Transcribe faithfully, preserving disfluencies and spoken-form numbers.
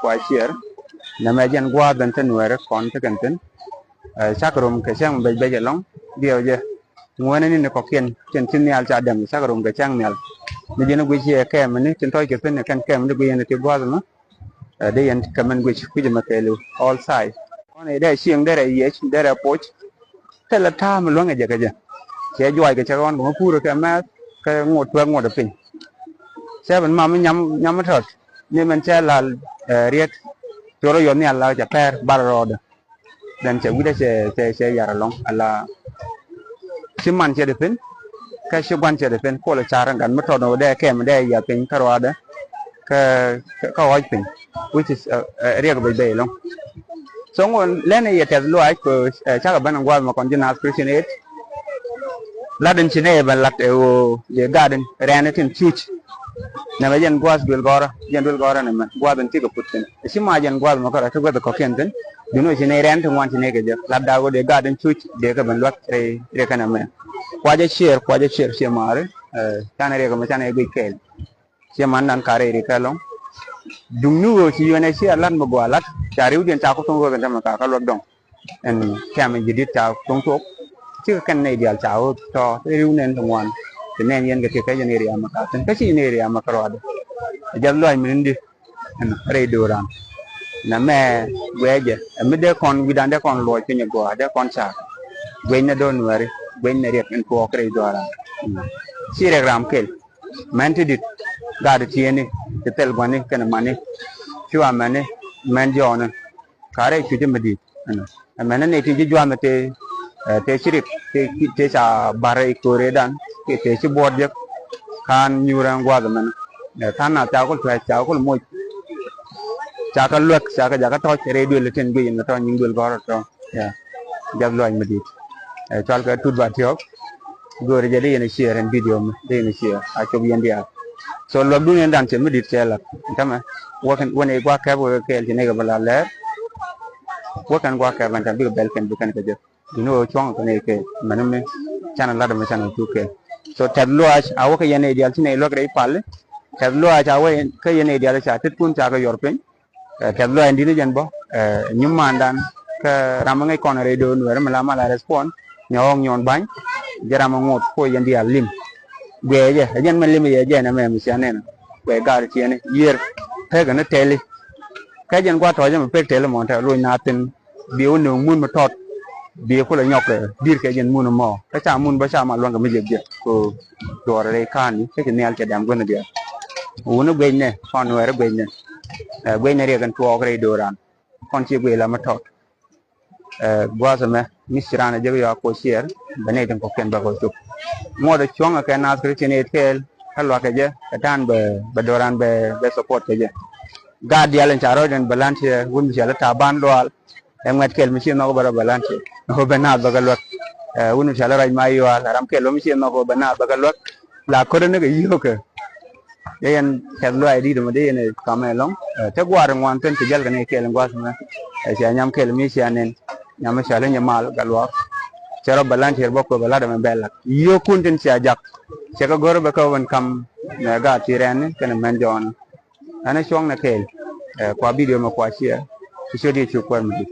kua ciɛɛr. Nɛmɛ jɛn gua̱a̱th ɛn te Nuɛɛri kɔn te kɛn thi̱n. Ɛ, cak rom kɛ cäŋ bɛc bɛc ɛlɔ̱ŋ. Diɛw jɛ ŋuɛ̈nɛ ni̱n kɔ̱kiɛn tin ci nhial ca dɛm, cak rom kɛ cäŋ nhial. Ni jɛn guic yɛ kɛɛmɛ ni tin tɔ̱c kɛ thi̱n kɛn kɛɛmɛ ni guic yɛn ti gua̱a̱th ɛmɛ. Ɛ, dee yɛn kɛ mɛn guic kui̱c ɛmɛ kɛɛliw all side. Kɔn i̱ dee cieŋ, derɛ yiëc, derɛ puc. Thilɛ ta̱a̱ mi luäŋ ɛ jɛ kɛ jɛ. Cɛ juac kɛ cɛ ɣɔn kɛ mi puurɛ kɛ mɛth kɛ ŋot tuɛk ŋot ɛ piny. Cɛ ben mam mi nyam, nyam mi tɔt ni mɛn cɛ lal, ɛ, riet. Cor rɔ yɔth ni ala cɛ pɛr bar rɔɔdɛ. Then cɛ wi̱dɛ cɛ, cɛ, cɛ yar ɛlɔ̱ŋ ala. Ci man cɛ di pin kä ci gua̱n cɛ di pin kuɔlɛ car gat mi tɔt ni wä dee kɛm dee yar piny kä ruaadɛ. Kä, kä, kä ɣɔc piny, which is, ɛ, ɛ, riɛk bɛc bɛc ɛlɔ̱ŋ. So ŋuɔn lɛn i̱ yɛ tɛth luaac kɛ, ɛ, cakɛ ben in gua̱a̱th mɛ kɔn ji̱ Naath Christian Aid. Lat in ci nɛy ɛ ben lat ɛ ɣöö dee gaat in rɛɛn in tin cuc. Nɛmɛ jɛn gua̱a̱th duël gɔ̱rä, jɛn duël gɔ̱rä nɛmɛ gua̱a̱th in ti kɛ put thi̱n. Ci ma jɛn gua̱a̱th mɛ kärɔa ti guäth kɔ̱kiɛn thi̱n. Duundɛ ci nɛy rɛɛn ti ŋuan ci nɛy kɛ jek lat daak ɣöö dee gaat in cuc dee kɛ ben luäk rɛy, rɛy kɛn ɛmɛ. Kuacä ciɛɛr, kuacä ciɛɛr ciɛ maari. Ɛ, canɛ riɛk ɛmɛ canɛ guic kɛɛl. Ciɛ man dan ka rɛy ri kɛ lɔ̱ŋ. Duŋni ɣöö ci yuen ɛ ciɛ lat mi gɔaa lat ca riwdiɛn ca ku thoŋ ɣöö kɛn tämɛ ka kä luɔt dɔŋ. Ɛn kɛm in ji̱ dit ca thoŋ tuɔk. Cikɛ kɛn nɛy diaal ca ɣöö tɔ̱ riw nɛn ti ŋuan. Ti nɛn yɛn kɛ ti kä yɛn area mɛ ka thin kä ci yɛn area mɛ kä ruaadɛ. Ɛ jɛth luaac mi ni di. Ɛn rɛy do̱ran. Nɛmɛ guɛcɛ ɛ mi dee kɔn wi̱dan dee kɔn luɔc piny ɛ gɔaa dee kɔn ca. Guɛcnɛ do̱r Nuɛɛri, guɛcnɛ riɛk in tuɔɔk rɛy do̱ran. Ci riɛk ram kɛl. Mɛn ti dit, gaat tiɛɛni, ti thil gua̱ni kɛnɛ mani. Cu amɛni mɛn jɔɔni. Ka rɛy cuc mi di̱i̱t. Ɛmɛni nɛy tin ci jua̱a̱th mi tëë, ɛ, tëë ci rik, tëë, tëë ca bar rɛy kööredan, tëë, tëë ci buɔɔt jek. Ka̱n nyuur ɛn gua̱a̱th ɛmɛni. Ɛ, ka̱n na ca kul tuɛc, ca kul moc. Ca kɛ luäk, ca kɛ jakä tɔ̱c rɛy duël tin guic in kɛ tɔ̱ nyiŋ duël gɔ̱rä tɔ̱. Ya. Jɛth luaac mi di̱i̱t. Ɛ, cual kɛ tut ba tiɔ̱ɔ̱k. Göörä jɛ di yɛn a share ɛn video mi, di yɛn a share a cop yɛn diaal. So luäk dun yɛn dan cɛ mi dit cɛ lak. Tämɛ wä kɛn wä ni guak kɛp wä kɛɛl ci ni kɛ bä la lɛɛr. Wä kɛn guak kɛp ɛn tɛm bikɛ bɛl kɛn bi kɛn kɛ jɛ. Duni wä cuɔ̱ŋ kɛ ni kɛ mɛn mi canɛ lat mi canɛ cuk kɛɛl. So tɛth luaac a wä kɛ yɛn a diaal ci ni luäk rɛy pal. Tɛth luaac a wä kɛ yɛn a diaal ca tit kun ca kɛ yɔr piny. Ɛ, tɛth luaac in di̱t ni jɛn bä, ɛ, nyumandan kä ram mi ŋäc kɔn rɛy do̱r Nuɛɛri mi la mal a respond nyɔɔk nyuɔn ba̱ny. Jɛ ram mi ŋot kuɔ yɛn diaal lim. Guɛɛcɛ ɛ jɛn mɛn lim yɛ jɛn ɛmɛ mi cia nɛn. Guɛɛc gaat tiɛni yiër pek ni tɛli. Kä jɛn gua̱ tɔ̱ɔ̱cä mi pek tɛli mɔn tɛ loc na thin. Bi wä nööŋ mun mi tɔt. Bi kulɛ nyɔk kɛ di̱r kɛ jɛn mun mɔ kä ca mun bä ca ma luäŋ kɛ mi jek jek. Ko duɔr rɛy ka̱n ni kä ci nhial cɛ dɛm guänh diaal. Wuni guecnɛ kɔn Nuɛɛri guecnɛ. Ɛ, guecnɛ riɛk in tuɔɔk rɛy do̱ran. Kɔn ci guec la mi tɔt. Ɛ, gua̱a̱th ɛmɛ mi ci raan ɛ jek yɔak kuɔ ciɛɛr bɛ nɛy tin kɔ̱kiɛn bɛ kɔ cop. Ŋuɔ̱t ɛ cuɔ̱ŋ ɛ kɛ Naath Christian Aid kɛɛl kä luak kɛ jɛ kɛ ta̱a̱n bɛ, bɛ do̱ran bɛ, bɛ support kɛ jɛ. Gaat diaal in ca rɔ̱ den bɛ lan ciɛ wun mi ciɛ lä ta̱a̱ ban luaal. Ɛ ŋuɛt kɛl mi ci nhɔk bä rɔ bɛ lan ciɛ. Ɣöö bɛ naath bä kɛ luäk. Ɛ, wun mi ca lä ruac ma yual ram kɛl mi ci nhɔk ɣöö bɛ naath bä kɛ luäk. La ko̱rä ni kɛ yio̱o̱kɛ. Dee yɛn tɛth luaac di̱t mɔ dee yɛn ɛ kamɛ ɛlɔ̱ŋ. Ɛ, te gua̱a̱r in ŋuan thi̱n ti jäl kɛ ni kɛɛl in gua̱a̱th mɛ. Ɛ, cia nyam kɛɛl mi cia nɛn. Nyam mi cia leny jɛ mal gat luaak. Cɛ rɔ bɛ lan ciɛ bä kuɛ bɛ lat ɛmɛ bɛ lat. Yio̱o̱kun tin cia jak. Cɛ kɛ go̱r bɛ kɛ wä ben kam. Mɛ gaat ti rɛɛni kɛnɛ mɛn jɔɔni. Ɛn ɛ cuɔ̱ŋnɛ kɛɛl. Ɛ, kua video mɛ kua ciɛ. Ti ciöt yɛ cu kuäär mi di̱t.